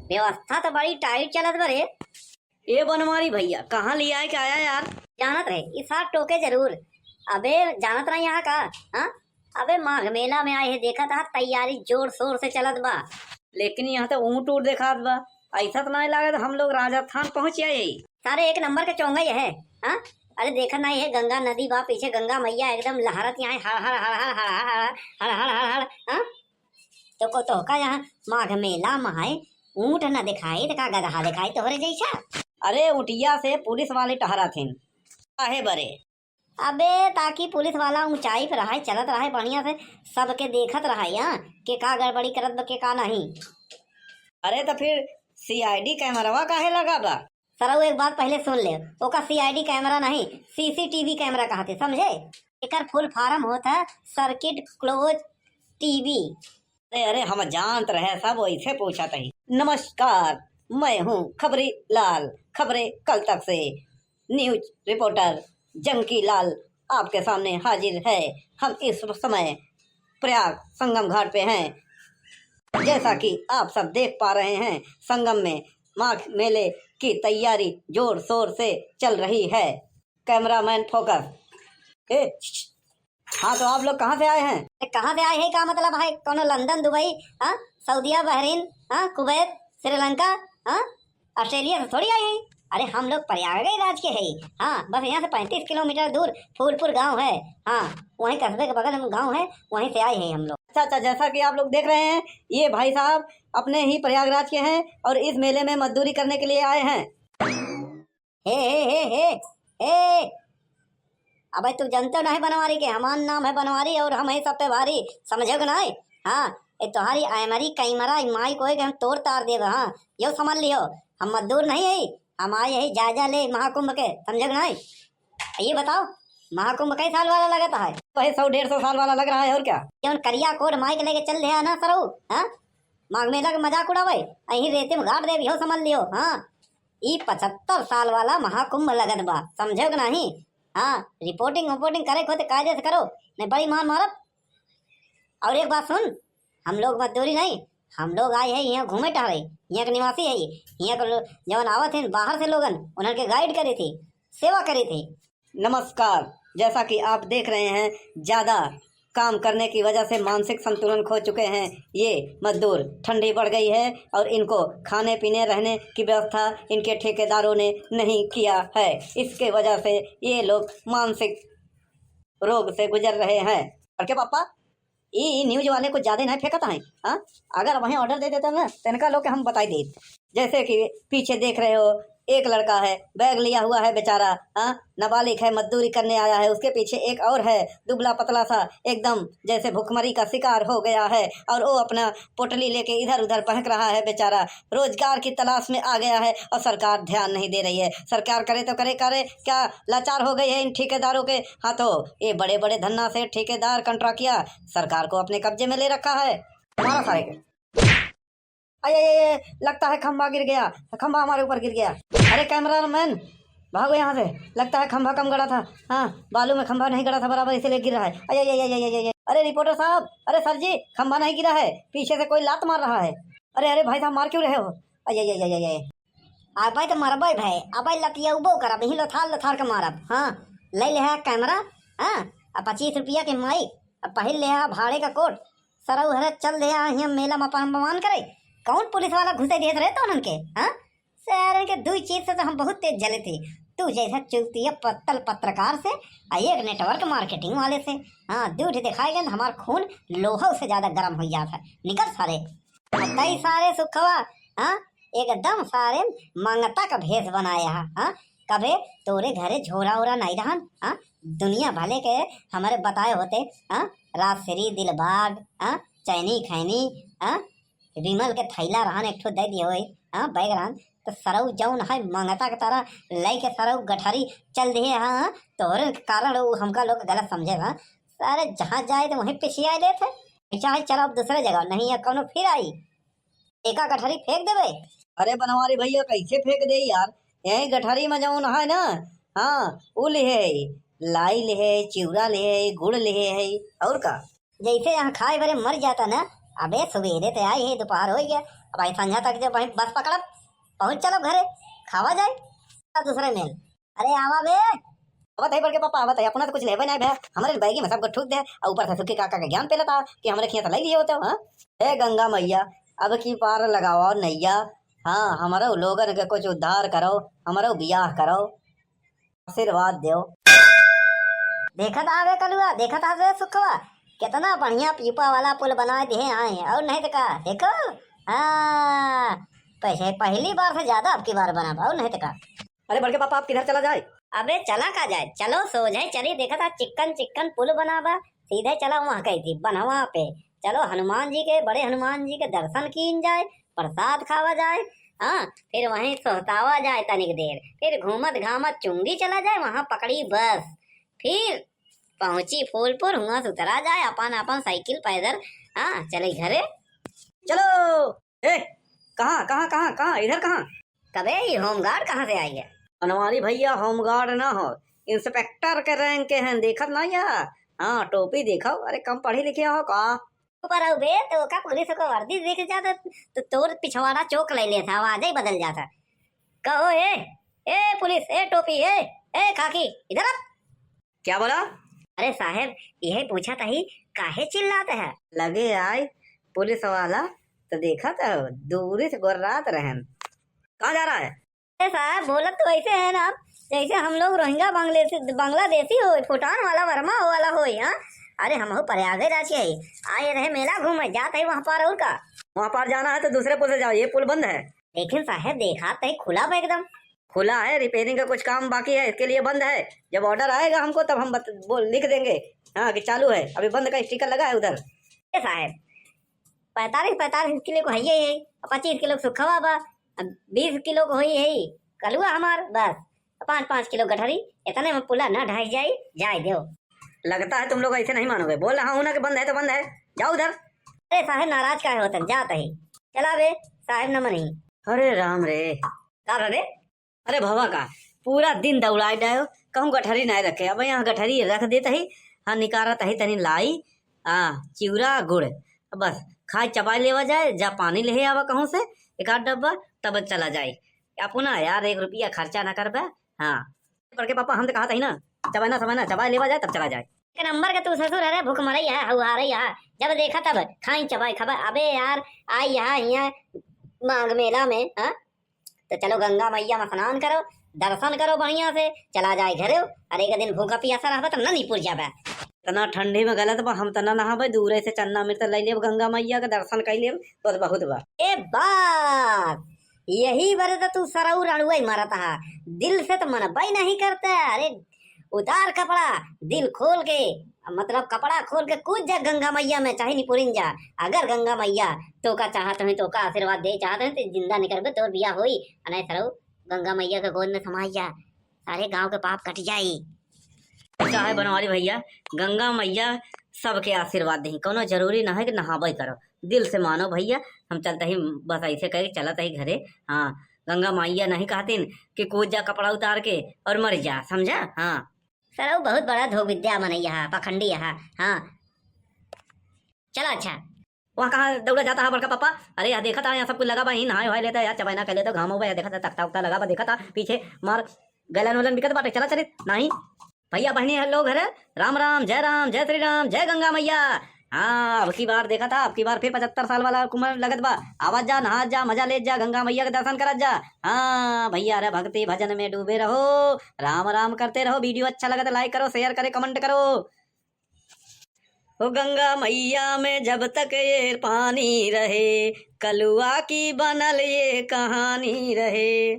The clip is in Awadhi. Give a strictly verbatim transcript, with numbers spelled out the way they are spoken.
व्यवस्था तो बड़ी टाइट चलत बा रे। ए बनवारी भैया, कहाँ लियाए के आया यार? जानत रहे, ई सार टोके जरूर। अबे, जानत रहे यहाँ का? हाँ? अबे, माघ मेला में आए है, देखत हा, तैयारी जोर शोर से चलत बा। लेकिन यहाँ तो ऊँट ऊँट देखात बा, ऐसा तो नहीं लागत हम लोग राजस्थान पहुँच आए। सारे एक नंबर के चोंगा ये है। हाँ? अरे, देखत नहीं है, गंगा नदी बा, पीछे गंगा मैया एकदम लहरत यहाँ, हर हर हर हर हर हर हर हर हर हर हर। हाँ? तो को तोहका यहाँ माघ मेला में है, ऊँट न दिखाई तो का गदहा दिखाई तोहरे जैसा? अरे, उटिया से पुलिस वाले टहरत हिन, काहे बरे? अबे, ताकि पुलिस वाला ऊंचाई पे रहे, चलत रहे बढ़िया से, सबके देखत रहे, हाँ, के का गड़बड़ी करत बा, के का नहीं। अरे, तो फिर सीआईडी कैमरवा काहे लगा बा? सरऊ, एक बात पहले सुन ले, ओका सीआईडी कैमरा नहीं, सीसीटीवी कैमरा कहते, समझे? एकर फुल फॉर्म होता सर्किट क्लोज टीवी। अरे, अरे, हम जानत रहे, सब वैसे पूछत ही। नमस्कार, मैं हूँ खबरी लाल। खबरें कल तक से न्यूज रिपोर्टर जंकी लाल आपके सामने हाजिर है। हम इस समय प्रयाग संगम घाट पे हैं। जैसा कि आप सब देख पा रहे हैं, संगम में माघ मेले की तैयारी जोर शोर से चल रही है। कैमरामैन फोकस। ए, हाँ, तो आप लोग कहाँ से आए हैं? ए, कहाँ से आए हैं का मतलब है? कौनो लंदन, दुबई, हाँ, सऊदिया, बहरीन, हाँ, कुवैत, श्रीलंका, हाँ, ऑस्ट्रेलिया से थोड़ी आए हैं। अरे, हम लोग प्रयागराज के हैं। हाँ, बस यहाँ से पैंतीस किलोमीटर दूर फूलपुर गांव है। हाँ, वहीं कस्बे के बगल में गांव है, वहीं से आए हैं हम लोग। अच्छा, अच्छा, जैसा कि आप लोग देख रहे हैं, ये भाई साहब अपने ही प्रयागराज के हैं और इस मेले में मजदूरी करने के लिए आए हैं। हे, हे, हे, हे, हे। अबे, तू जानते नहीं बनवारी के, हमार नाम है बनवारी और हम है सब पे भारी, समझे कि नहीं? हाँ, ए तोहारी आइमरी कैमरा, ई माइक होए के हम तोड़ तार देब। हाँ, यो समझ लियो, हम मजदूर नहीं है, हम आए है जायजा ले महाकुंभ के, समझे कि नहीं? ये बताओ, महाकुंभ कई साल वाला लगता है? वही सौ डेढ़ सौ साल वाला लग रहा है, और क्या? जौन करिया कोट माइक लेके चल रहा है ना सरऊ, हाँ, माघ मेला के मजाक उड़ावे, अहीं रेती में गाड़ देब, यो समझ लियो। हाँ, ई पचहत्तर साल वाला महाकुंभ लगत बा, समझे कि नहीं? हाँ, रिपोर्टिंग वोपोर्टिंग करे के होते कायदे से करो, नहीं बड़ी मार मारब। और एक बात सुन, हम लोग मजदूरी नहीं, हम लोग आए हैं यहाँ घूमे टहरे, यहाँ के निवासी है, यहाँ के लो-, जवन आवत हैं बाहर से लोगन, उन्हन के गाइड करे थे, सेवा करे थे। नमस्कार, जैसा कि आप देख रहे हैं, ज्यादा काम करने की वजह से मानसिक संतुलन खो चुके हैं ये मजदूर। ठंडी बढ़ गई है और इनको खाने पीने, रहने की व्यवस्था इनके ठेकेदारों ने नहीं किया है। इसके वजह से ये लोग मानसिक रोग से गुजर रहे हैं। और क्या पापा, ई न्यूज वाले कुछ ज्यादा नहीं फेंकत हैं, हाँ? अगर वहीं ऑर्डर दे देते ना, तो इनका लोग के हम बताई देते। जैसे कि पीछे देख रहे हो, एक लड़का है, बैग लिया हुआ है बेचारा, हाँ, नाबालिग है, मजदूरी करने आया है। उसके पीछे एक और है, दुबला पतला सा, एकदम जैसे भुखमरी का शिकार हो गया है, और वो अपना पोटली लेके इधर उधर बहक रहा है बेचारा, रोजगार की तलाश में आ गया है, और सरकार ध्यान नहीं दे रही है। सरकार करे तो करे, करे क्या, लाचार हो गई है इन ठेकेदारों के हाथों। ये बड़े बड़े धन्ना से ठेकेदार, कॉन्ट्रैक्टर सरकार को अपने कब्जे में ले रखा है। मारा सारे के। अये, अये, अये, लगता है खंभा गिर गया, खंभा हमारे ऊपर गिर गया। अरे कैमरामैन, भागो यहाँ से, लगता है खंभा कम गड़ा था। हाँ, बालू में खंभा नहीं गड़ा था बराबर, इसीलिए गिर रहा है। अये, अये, अये, अरे रिपोर्टर साहब, अरे सर जी, खंभा नहीं गिरा है, पीछे से कोई लात मार रहा है। अरे, अरे भाई साहब, मार क्यों रहे हो? अये, अये, अये, अये। अबे तो मरबे भाई, अबे लतियउबो करब, यहीं लथार लथार के मारब। हाँ, ले ले है कैमरा, हाँ, आ पच्चीस रुपया के माइक, आ पहिर ले है भाड़े का कोट, सरऊ हरे चल दे आ हियां मेला में अपन अपमान करे। कौन पुलिस वाला घुसे देत रहे तो उनके, हाँ? शहरन के दुई चीज से तो हम बहुत तेज जले थे, तू जैसा चुतिया पत्तल पत्रकार से, आ एक नेटवर्क मार्केटिंग वाले से। हाँ, दू ठे दिखाए गए, हमार खून लोहा से ज्यादा गर्म हो जाता है। निकल सारे। तई सारे सुखवा, हाँ, एकदम सारे मंगता का भेष बनाया है, हाँ? कबे तोरे घरे झोरा ओरा नहीं रहन, हाँ? दुनिया भले के हमारे बताए होते, हाँ? राजश्री, दिलबाग, हाँ? चैनी खैनी, हाँ? विमल के थैला रहन एक ठो दे दिए होई, हाँ? बैग रहन, तो सरऊ जौन है मंगता के तरह लेके सरऊ गठरी चल दिए, हाँ? तोहरे के कारण उ हमका लोग गलत समझे, हाँ? सारे जहाँ जाए तो वहीं पिछिया लेते, चाहे चलो अब दूसरे जगह, नहीं है कौनो फिर आई। एका गठरी फेंक देबे। अरे बनवारी भैया, कैसे फेंक दे यार, यही गठरी में जौन है ना, हाँ, उ लिहे है, लाई लिहे है, चिउरा लिहे है, गुड़ लिहे है, और का? जैसे यहाँ खाए बरे मर जाता ना, अबे सुबेरे ते आई है, दोपहर होइ गया, अब आई संझा तक जब वहीं बस पकड़ब, पहुँच चलब घरे, खावा जाए दूसरे मेल। अरे आवा बे। आवत है बड़के पापा, आवत है, अपना तो कुछ लेबे नहीं भे, हमरे बैगी में सब कुछ ठूक दे, और ऊपर से सुखी काका के ज्ञान पेलता कि हमरे खिया तो ले लिए होते हो, हाँ? हे गंगा मैया, अब की पार लगावा नैया, हाँ, हमरो लोगन के कुछ उद्धार करो, हमरो बियाह करो, आशीर्वाद देव। देखत आवे कलुआ, देखत आवे सुखवा, कितना बढ़िया पीपा वाला पुल बनाए दिहे आए, और नहीं तो का, देखो, हाँ, पहले, पहली बार से ज्यादा अब की बार बना, और नहीं तो का। अरे बड़के पापा, आप किधर चला जाए? अबे चला का जाए, चलो सोझे चली, देखा था चिक्कन चिक्कन पुल बनावा, सीधे चला वहाँ कही थी बनवा पे, चलो हनुमान जी के, बड़े हनुमान जी के दर्शन कीन जाए, प्रसाद खावा जाए, हाँ, फिर वहीं सोहतावा जाए तनिक देर, फिर घूमत घामत चुंगी चला जाए, वहाँ पकड़ी बस, फिर पहुँची फूलपुर, हुआं से उतरा जाए, अपन अपन साइकिल पैदल, हाँ, चले घरे। चलो। ए, कहाँ, कहाँ, कहाँ, कहाँ, इधर कहाँ? कबे, ये होमगार्ड कहाँ से आई है? बनवारी भैया होमगार्ड ना हो, इंस्पेक्टर के रैंक के हैं, देखत ना या? हाँ, टोपी देखो, अरे कम पढ़े लिखे हो का? ऊपर आओ बे, तो का पुलिस को वर्दी देख जाता, तो तोर पिछवाड़ा चौक ले लेता, आवाज ही बदल जाता। कहो ए, ए पुलिस, ए टोपी, ए, ए खाकी, इधर आ। क्या बोला? अरे साहेब, यही पूछा था ही, काहे चिल्लात है? लगे आए पुलिस वाला, तो देखा था, दूरी से गोर्रात रहन। कहाँ जा रहा है? अरे साहब, बोलत तो ऐसे है ना, जैसे हम लोग रोहिंग्या बांग्लादेशी, बांग्लादेशी होय, भूटान वाला, वर्मा वाला होय, हाँ? अरे हमहू प्रयागराज के है, आए रहे मेला घूमे, जात है वहाँ पार और का? वहाँ पार जाना है तो दूसरे पुल से जाओ, ये पुल बंद है। लेकिन साहेब, देखा तई खुला बा एकदम। खुला है, रिपेयरिंग का कुछ काम बाकी है, इसके लिए बंद है। जब ऑर्डर आएगा हमको, तब हम बत-, बोल, लिख देंगे, हाँ, कि चालू है, अभी बंद का स्टिकर लगा है उधर। ए साहेब, पैंतालीस, पैंतालीस किलो को है ये, पच्चीस किलो को सुखवा बा, अब बीस किलो को होई है कलुआ हमार, बस पाँच पाँच किलो गठरी, इतने में पुला ना ढाई जाई, जाए दो। लगता है तुम लोग ऐसे नहीं मानोगे, बोल रहा हूँ ना कि बंद है तो बंद है, जाओ उधर। अरे साहेब, नाराज काहे होतन, जात ही। चला बे, साहेब न मनही। अरे राम रे। का बा बे? अरे भवा का, पूरा दिन दौड़ाए डायो, कहूँ गठरी नाय रखे। अब यहाँ गठरी रख देत ही, हाँ, निकारत ही तनी लाई, आ, चिउरा गुड़, बस खाए चबाए लेवा जाए, जा पानी लेहे आवा कहूँ से एक आध डब्बा, तब चला जाए। अपना यार एक रुपया खर्चा ना करबे। हाँ, बड़के पापा, हम तो कहा था ही ना, चबाना समाना चबाए लेवा जाए तब चला जाए। एक नंबर के तू ससुर, अरे भूख मरई है, हउहारई है, जब देखा तब खाई चबाई खबा। अबे यार, आई यहाँ, यहाँ माघ मेला में, हाँ? तो चलो गंगा मैया में स्नान करो, दर्शन करो बढ़िया से, चला जाए घरे। अरे एक दिन भूखा पियासा रहबा तो न निपुर जाबा। इतना ठंडी में गलत बा, हम तो न नहाबे, दूरे से चन्ना मिर्च ले लेब गंगा मैया के दर्शन कर लेब, बस बहुत बा। ए बात, यही बरे तो तू सरऊ रड़ुआ ही मरत हा, दिल से तो मनबा ही नहीं करता। अरे उतार कपड़ा, दिल खोल के, मतलब कपड़ा खोल के कूद जा गंगा मैया में, चाहे निपुरिन जा। अगर गंगा मैया तोका चाहत हैं, तोका आशीर्वाद दे चाहत हैं, तो जिंदा निकलबे, तोर बिया होई। अने सरऊ गंगा मैया के गोद में समाई जा, सारे गांव के पाप कट जाई। अच्छा है बनवारी भैया, गंगा मैया सबके आशीर्वाद देही, कोनो जरूरी ना है कि नहाबे करो, दिल से मानो भैया। हम चलत ही, बस ऐसे कहे चलत ही घरे। हाँ, गंगा मैया नहीं कहतीन कि कूद जा कपड़ा उतार के और मर जा, समझा? हाँ। सरऊ बहुत बड़ा धोख विद्या मनई हा, पखंडी हा। हाँ, चला अच्छा। वहाँ कहाँ दौड़ा जाता है बड़का पापा? अरे यहाँ देखा था, यहाँ सब कुछ लगा बा, यहीं नहाए वहाए लेता है यार, चबाई ना कर लेता, घाम हो गया, देखा था तख्ता उख्ता लगा बा, देखा था पीछे मार गैलन वैलन बिकत बाटे, चला चले। नहीं भैया बहनी है लोग, अरे राम राम, जय राम, जय श्री राम, जय गंगा मैया। हाँ, अब की बार देखा था, अब की बार फिर पचहत्तर साल वाला कुमर लगत बा। आवत जा, नहात जा, मजा लेत जा, गंगा मैया के दर्शन करत जा। हाँ भैया, अरे भक्ति भजन में डूबे रहो, राम राम करते रहो। वीडियो अच्छा लगे तो लाइक करो, शेयर करे, कमेंट करो। ओ गंगा मैया में जब तक ये पानी रहे, कलुआ की बनल ये कहानी रहे।